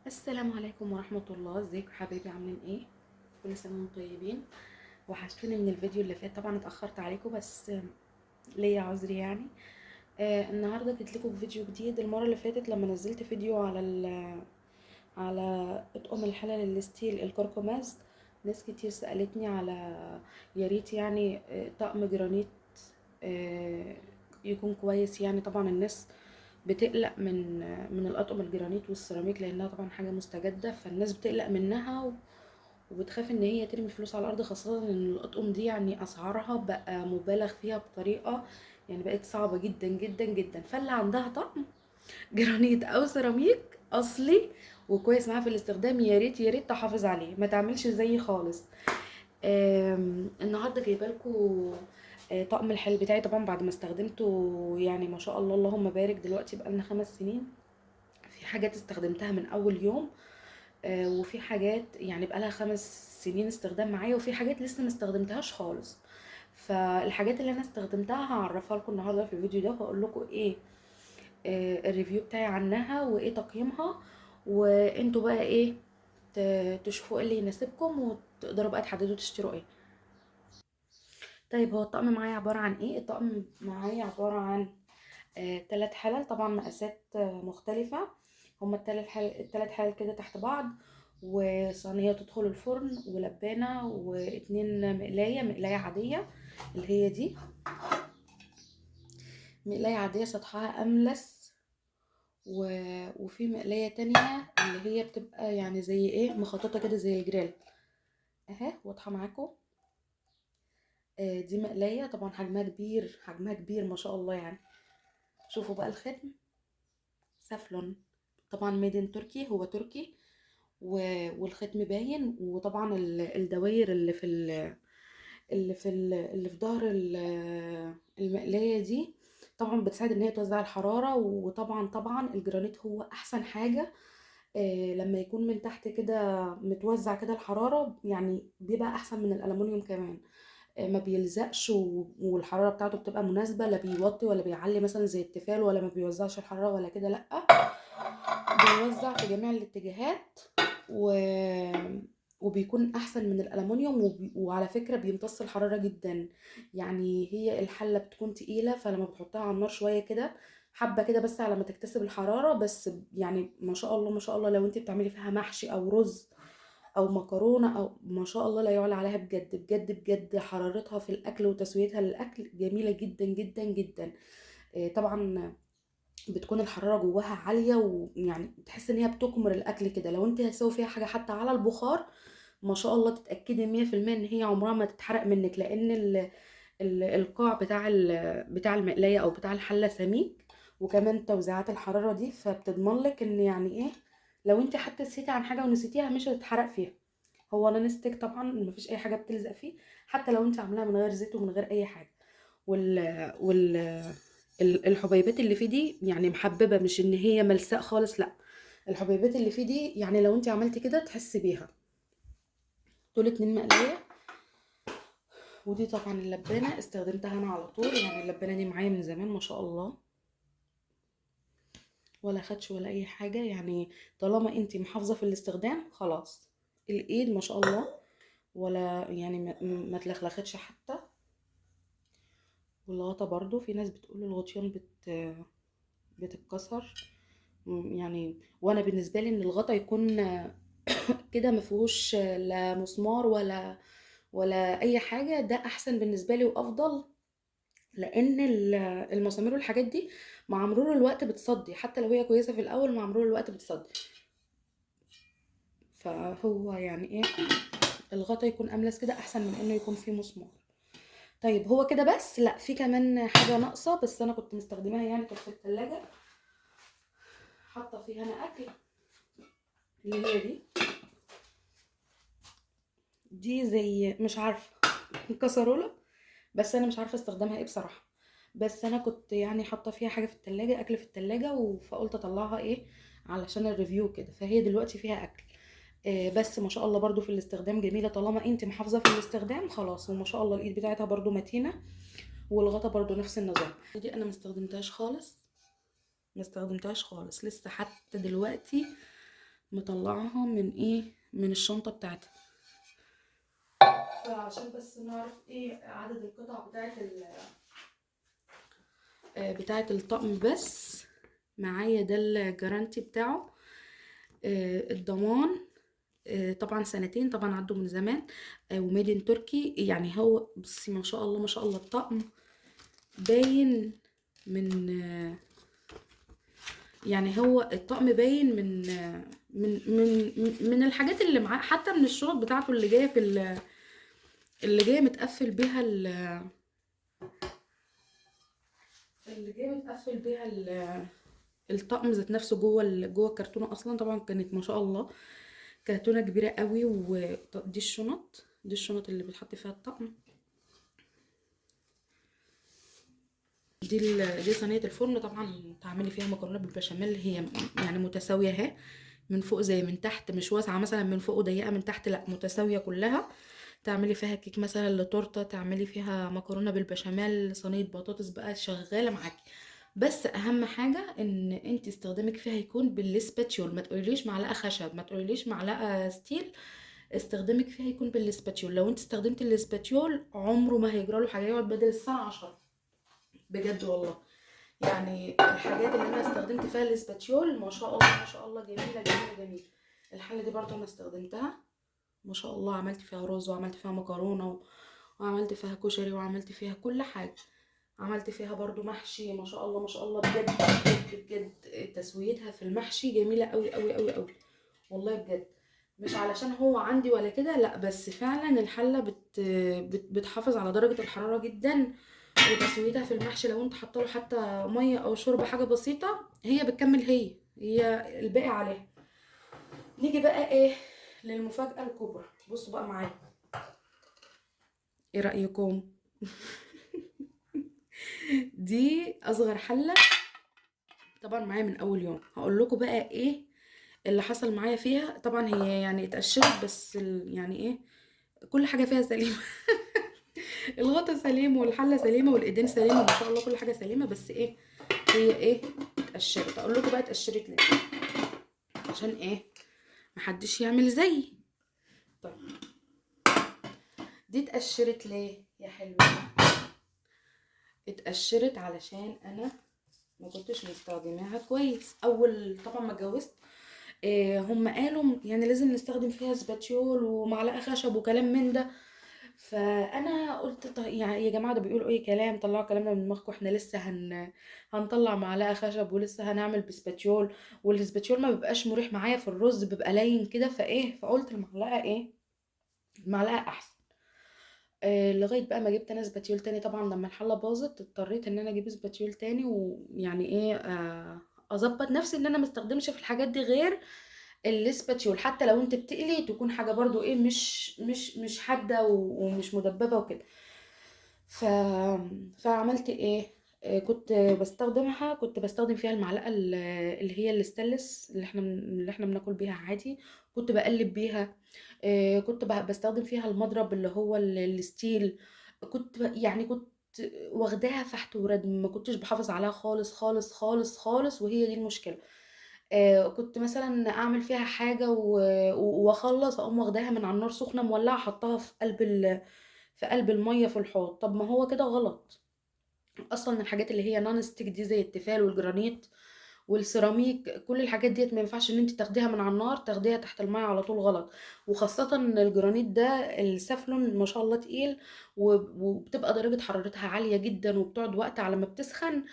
السلام عليكم ورحمة الله. ازيكم حبايبي، عاملين ايه؟ كل سنة وانتم طيبين. وحشتوني من الفيديو اللي فات، طبعا اتأخرت عليكم بس ليا عذر يعني. النهارده جيت لكم بفيديو جديد. المرة اللي فاتت لما نزلت فيديو على اطقم الحلل ال steel الكركماز، ناس كتير سألتني على يا ريت يعني طقم جرانيت آه، يكون كويس. يعني طبعا الناس بتقلق من الاطقم الجرانيت والسيراميك لانها طبعا حاجة مستجده، فالناس بتقلق منها وبتخاف ان هي ترمي فلوس على الارض، خاصة ان الاطقم دي يعني اسعارها بقى مبالغ فيها بطريقة يعني بقت صعبة جدا جدا جدا. فاللي عندها طقم جرانيت او سيراميك اصلي وكويس معاها في الاستخدام، يا ريت يا ريت تحافظ عليه، ما تعملش زيي خالص. النهارده جايبه لكم طقم الحل بتاعي، طبعا بعد ما استخدمته يعني ما شاء الله اللهم بارك، دلوقتي بقالنا 5 سنين. في حاجات استخدمتها من اول يوم، وفي حاجات يعني بقالها 5 سنين استخدام معايا، وفي حاجات لسه ما استخدمتهاش خالص. فالحاجات اللي انا استخدمتها هعرفها لكم النهارده في الفيديو ده، وهقول لكم ايه ال review بتاعي عنها وايه تقييمها، وانتوا بقى ايه تشوفوا ايه اللي يناسبكم وتقدروا بقى تحددوا تشتروا ايه. طيب هو الطقم معايا عبارة عن ايه؟ الطقم معايا عبارة عن 3 حلل، طبعا مقاسات مختلفة، هما التلات حلل كده تحت بعض، وصينية تدخل الفرن، ولبانة، و2 مقلاية، مقلاية عادية اللي هي دي مقلاية عادية سطحها أملس، وفي مقلاية تانية اللي هي بتبقى يعني زي ايه مخططة كده زي الجريل اهي، واضحة معاكم. دي مقلاية طبعا حجمها كبير، حجمها كبير ما شاء الله يعني. شوفوا بقى الختم، سافلون طبعا made in تركي، هو تركي، والختم باين، وطبعا الدواير اللي في اللي في اللي في ظهر المقلاية دي طبعا بتساعد ان هي توزع الحرارة. وطبعا الجرانيت هو احسن حاجة، لما يكون من تحت كده متوزع كده الحرارة، يعني بيبقى احسن من الالومنيوم كمان، ما بيلزقش، والحرارة بتاعته بتبقى مناسبة، لا بيوطي ولا بيعلي مثلا زي التيفال، ولا ما بيوزعش الحرارة ولا كده، لا بيوزع في جميع الاتجاهات، وبيكون احسن من الالومنيوم. وعلى فكرة بيمتص الحرارة جدا، يعني هي الحلة بتكون تقيلة، فلما بتحطها على النار شوية كده حبة كده بس على ما تكتسب الحرارة بس، يعني ما شاء الله ما شاء الله لو انت بتعملي فيها محشي او رز او مكرونه او ما شاء الله لا يعلى عليها، بجد بجد بجد حرارتها في الاكل وتسويتها للاكل جميلة جدا جدا جدا. طبعا بتكون الحرارة جواها عالية، ويعني تحس ان هي بتكمر الاكل كده. لو انت هتسوي فيها حاجة حتى على البخار ما شاء الله تتاكدي 100% ان هي عمرها ما تتحرق منك، لان القاع بتاع المقلايه او بتاع الحلة سميك، وكمان توزيعات الحرارة دي، فبتضمن لك ان يعني ايه لو انت حتى نسيتي عن حاجة ونسيتيها مش هتتحرق فيها. هو non-stick طبعا مفيش اي حاجة بتلزق فيه، حتى لو انت عاملاها من غير زيت ومن غير اي حاجة. وال الحبيبات اللي فيه دي يعني محببة، مش ان هي ملساء خالص، لا الحبيبات اللي فيه دي يعني لو انت عملتي كده تحسي بيها. دول 2 مقلايه، ودي طبعا اللبانه استخدمتها انا على طول، يعني اللبانه دي معايا من زمان ما شاء الله، ولا خدش ولا اي حاجة، يعني طالما انتي محافظة في الاستخدام خلاص. الايد ما شاء الله ولا يعني ما تلخلختش حتى. والغطا برضو في ناس بتقول الغطيان بتتكسر، يعني وانا بالنسبة لي ان الغطا يكون كده ما فيهوش لا مسمار ولا اي حاجة، ده احسن بالنسبة لي وافضل، لان المسامير والحاجات دي مع مرور الوقت بتصدي، حتى لو هي كويسة في الاول مع مرور الوقت بتصدي. فهو يعني ايه الغطا يكون املس كده احسن من انه يكون فيه مسمار. طيب هو كده بس؟ لا في كمان حاجة ناقصه، بس انا كنت مستخدماها يعني كنت في الثلاجة حاطه فيها انا اكل، اللي هي دي زي مش عارفه كسرولة، بس انا مش عارفه استخدامها ايه بصراحة، بس انا كنت يعني حاطه فيها حاجة في التلاجة، اكل في التلاجة، فقلت اطلعها ايه علشان ال review كده. فهي دلوقتي فيها اكل، بس ما شاء الله برضو في الاستخدام جميلة، طالما انت محافظة في الاستخدام خلاص. وما شاء الله الايد بتاعتها برضو متينة، والغطا برضو نفس النظام. دي انا ما استخدمتهاش خالص، ما استخدمتهاش خالص لسه حتى دلوقتي مطلعها من ايه، من الشنطة بتاعتها، فعشان بس نعرف ايه عدد القطع بتاعت بتاعت الطقم. بس معايا ده ال guarantee بتاعه، الضمان، طبعا سنتين، طبعا عدوا من زمان، و made in Turkey. يعني هو بصي ما شاء الله ما شاء الله الطقم باين من، يعني هو الطقم باين من، من، من، من الحاجات اللي معاه، حتى من الشنط بتاعته اللي جاية في اللي جاية متقفل بيها اللي جاية متقفل بيها الطقم ذات نفسه جوه جوه الكرتونه اصلا. طبعا كانت ما شاء الله كرتونة كبيرة قوي. ودي الشنط، دي الشنط اللي بتحط فيها الطقم. دي صينية الفرن، طبعا تعملي فيها مكرونه بالبشاميل، هي يعني متساوية اهي من فوق زي من تحت، مش واسعة مثلا من فوق وضيقه من تحت، لا متساوية كلها. تعملي فيها كيك مثلا لتورته، تعملي فيها مكرونه بالبشاميل، صينية بطاطس بقى شغالة معاكي. بس اهم حاجة ان انت استخدامك فيها يكون بال spatula، ما تقوليليش معلقه خشب، ما تقوليليش معلقه steel، استخدامك فيها يكون بال spatula. لو انت استخدمتي ال spatula عمره ما هيجرى له حاجة، يقعد بدل الساعة 10 بجد والله. يعني الحاجات اللي انا استخدمت فيها ال spatula ما شاء الله ما شاء الله جميلة جميلة جميلة. الحلة دي برضو انا استخدمتها ما شاء الله، عملت فيها رز وعملت فيها مكرونه وعملت فيها كشري وعملت فيها كل حاجة، عملت فيها برضو محشي ما شاء الله ما شاء الله بجد بجد بجد. تسويتها في المحشي جميلة قوي قوي قوي قوي والله بجد، مش علشان هو عندي ولا كده، لا بس فعلا الحلة بتحافظ على درجه الحرارة جدا، وتسويتها في المحشي لو انت حاطه له حتى مية او شوربة حاجة بسيطة هي بتكمل، هي الباقي عليها. نيجي بقى ايه للمفاجاه الكبرى. بصوا بقى معايا، ايه رايكم؟ دي اصغر حله طبعا معايا من اول يوم. هقول لكم بقى ايه اللي حصل معايا فيها. طبعا هي يعني اتقشرت، بس يعني ايه، كل حاجة فيها سليمة. الغطا سليم والحله سليمة والايدين سليمة ما شاء الله، كل حاجة سليمة، بس ايه هي ايه اتقشرت. اقول لكم بقى اتقشرت ليه، عشان ايه محدش يعمل زيي. طيب دي اتقشرت ليه يا حلوة؟ اتقشرت علشان انا ما كنتش مستخدماها كويس. اول طبعا ما اتجوزت، هم قالوا يعني لازم نستخدم فيها spatula ومعلقة خشب وكلام من ده، فانا قلت طيب يعني يا جماعة ده بيقولوا اي كلام، طلعوا كلامنا من دماغكم، احنا لسه هنطلع معلقه خشب ولسه هنعمل ب spatula، وال spatula ما بيبقاش مريح معايا في الرز، بيبقى لين كده، فايه فقلت المعلقة ايه، المعلقة احسن. لغاية بقى ما جبت انا spatula تاني. طبعا لما الحلة باظت اضطريت ان انا اجيب spatula تاني، ويعني ايه، اظبط نفسي ان انا ما استخدمش في الحاجات دي غير ال spatula، حتى لو انت بتقلي تكون حاجة برضو ايه مش حادة ومش مدببه وكده. فعملت ايه، كنت بستخدمها، كنت بستخدم فيها المعلقة اللي هي الستانلس اللي احنا بناكل بيها عادي، كنت بقلب بيها، كنت بستخدم فيها المضرب اللي هو ال steel، كنت يعني كنت واخداها فحت وردم، ما كنتش بحافظ عليها خالص خالص خالص خالص، وهي دي المشكلة. كنت مثلا اعمل فيها حاجة واخلص اقوم واخداها من على النار سخنة مولعه، حطها في قلب المية في الحوض. طب ما هو كده غلط اصلا. الحاجات اللي هي non stick دي زي التيفال والجرانيت والسيراميك، كل الحاجات ديت ما ينفعش ان انت تاخديها من على النار تاخديها تحت المية على طول، غلط. وخاصة ان الجرانيت ده السفلون ما شاء الله تقيل، وبتبقى درجه حرارتها عالية جدا، وبتقعد وقت على ما بتسخن.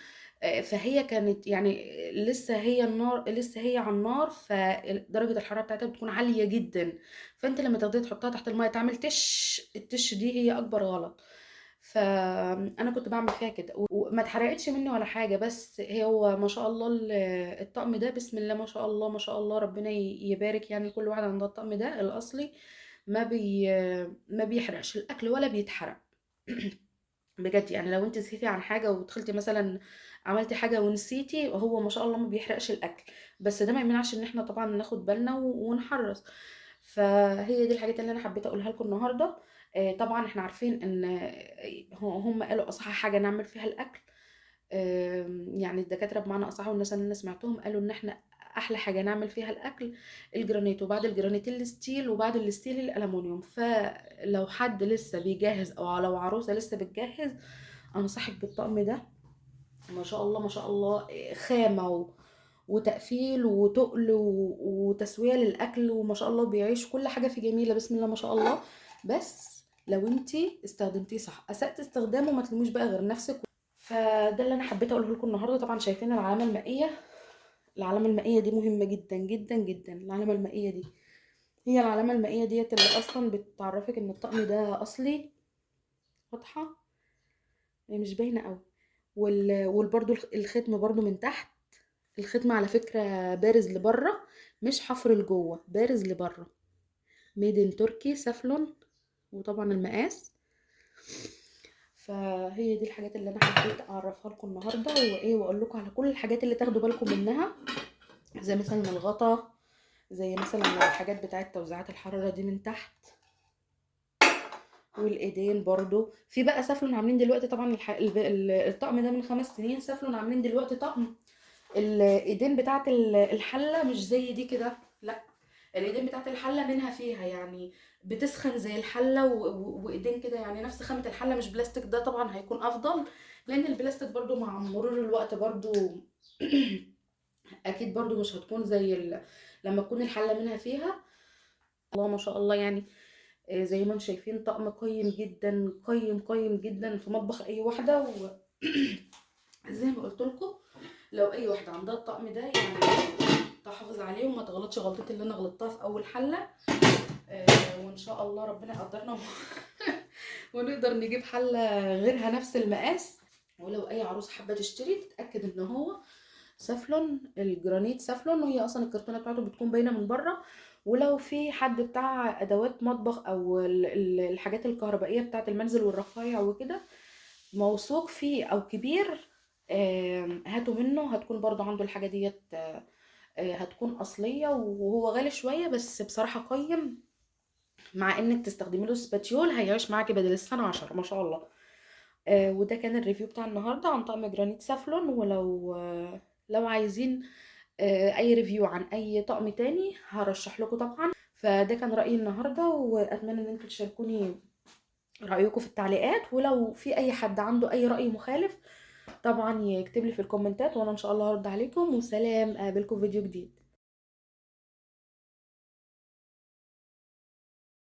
فهي كانت يعني لسه هي النار، لسه هي على النار، فدرجه الحرارة بتاعتها بتكون عالية جدا. فانت لما تاخديها تحطها تحت المية تعمل تش، التش دي هي اكبر غلط. فانا كنت بعمل فيها كده وما اتحرقتش مني ولا حاجة، بس هو ما شاء الله الطقم ده بسم الله ما شاء الله ما شاء الله، ربنا يبارك يعني لكل واحد عنده الطقم ده الاصلي، ما بيحرقش الاكل ولا بيتحرق بجد. يعني لو انت نسيتي عن حاجة ودخلتي مثلا عملتي حاجة ونسيتي، هو ما شاء الله ما بيحرقش الاكل، بس ده ما يمنعش ان احنا طبعا ناخد بالنا ونحرص. فهي دي الحاجات اللي انا حبيت اقولها لكم النهارده. طبعا احنا عارفين ان هم قالوا اصح حاجة نعمل فيها الاكل، يعني الدكاترة بمعنى اصح والناس اللي انا سمعتهم قالوا ان احنا احلى حاجة نعمل فيها الاكل الجرانيت، وبعد الجرانيت ال steel، وبعد ال steel الالومنيوم. فلو حد لسه بيجهز او لو عروسه لسه بتجهز، انصحك بالطقم ده. ما شاء الله ما شاء الله، خامة وتقفيل وتقل وتسويه للاكل، وما شاء الله بيعيش كل حاجة فيه جميلة، بسم الله ما شاء الله. بس لو انتي استخدمتيه صح، اسأت استخدامه ما تلوميش بقى غير نفسك. فده اللي انا حبيت اقوله لكم النهارده. طبعا شايفين العلامة المائية، العلامة المائية دي مهمة جدا جدا جدا. العلامة المائية دي هي العلامة المائية ديت اللي اصلا بتعرفك ان الطقم ده اصلي. واضحة؟ هي مش باينة قوي. والبرده الختم برده من تحت، الختم على فكرة بارز لبره، مش حفر لجوه، بارز لبره. made in Turkey سافلون، وطبعا المقاس. فهي دي الحاجات اللي انا حبيت اعرفها لكم النهارده، وايه واقول لكم على كل الحاجات اللي تاخدوا بالكم منها، زي مثلا الغطا، زي مثلا الحاجات بتاعه توزيعات الحرارة دي من تحت، والايدين برضو. في بقى سافلون عاملين دلوقتي طبعا الطقم ده من 5 سنين، سافلون عاملين دلوقتي طقم الايدين بتاعه الحلة مش زي دي كده، لا الايدين بتاعه الحلة منها فيها يعني بتسخن زي الحلة وايدين كده، يعني نفس خامة الحلة مش بلاستيك. ده طبعا هيكون افضل، لان البلاستيك برضو مع مرور الوقت برضو اكيد برضو مش هتكون زي لما تكون الحلة منها فيها. الله ما شاء الله، يعني زي ما انتم شايفين طقم قيم جدا، قيم قيم جدا في مطبخ اي واحدة. زي ما قلت لكم لو اي واحدة عندها الطقم ده يعني تحافظ عليه وما تغلطش غلطتي اللي انا غلطتها في اول حله. وان شاء الله ربنا يقدرنا ونقدر نجيب حله غيرها نفس المقاس. ولو اي عروسه حابة تشتري تتاكد ان هو سافلون، الجرانيت سافلون، وهي اصلا الكرتونه بتاعته بتكون باينة من بره. ولو في حد بتاع ادوات مطبخ او الحاجات الكهربائية بتاعه المنزل والرفايع وكده موثوق فيه او كبير، هاتوا منه، هتكون برضو عنده الحاجة ديت، هتكون اصلية. وهو غالي شوية بس بصراحة قيم، مع انك تستخدمي له spatula هيعيش معاكي بدل السنة 10 ما شاء الله. وده كان ال review بتاع النهارده عن طقم جرانيت سافلون. ولو لو عايزين اي review عن اي طقم تاني هرشح لكم طبعا. فده كان رايي النهارده، واتمنى ان انتوا تشاركوني رايكم في التعليقات. ولو في اي حد عنده اي راي مخالف طبعا يكتب لي في الكومنتات، وانا ان شاء الله هرد عليكم. وسلام، اقابلكم في فيديو جديد.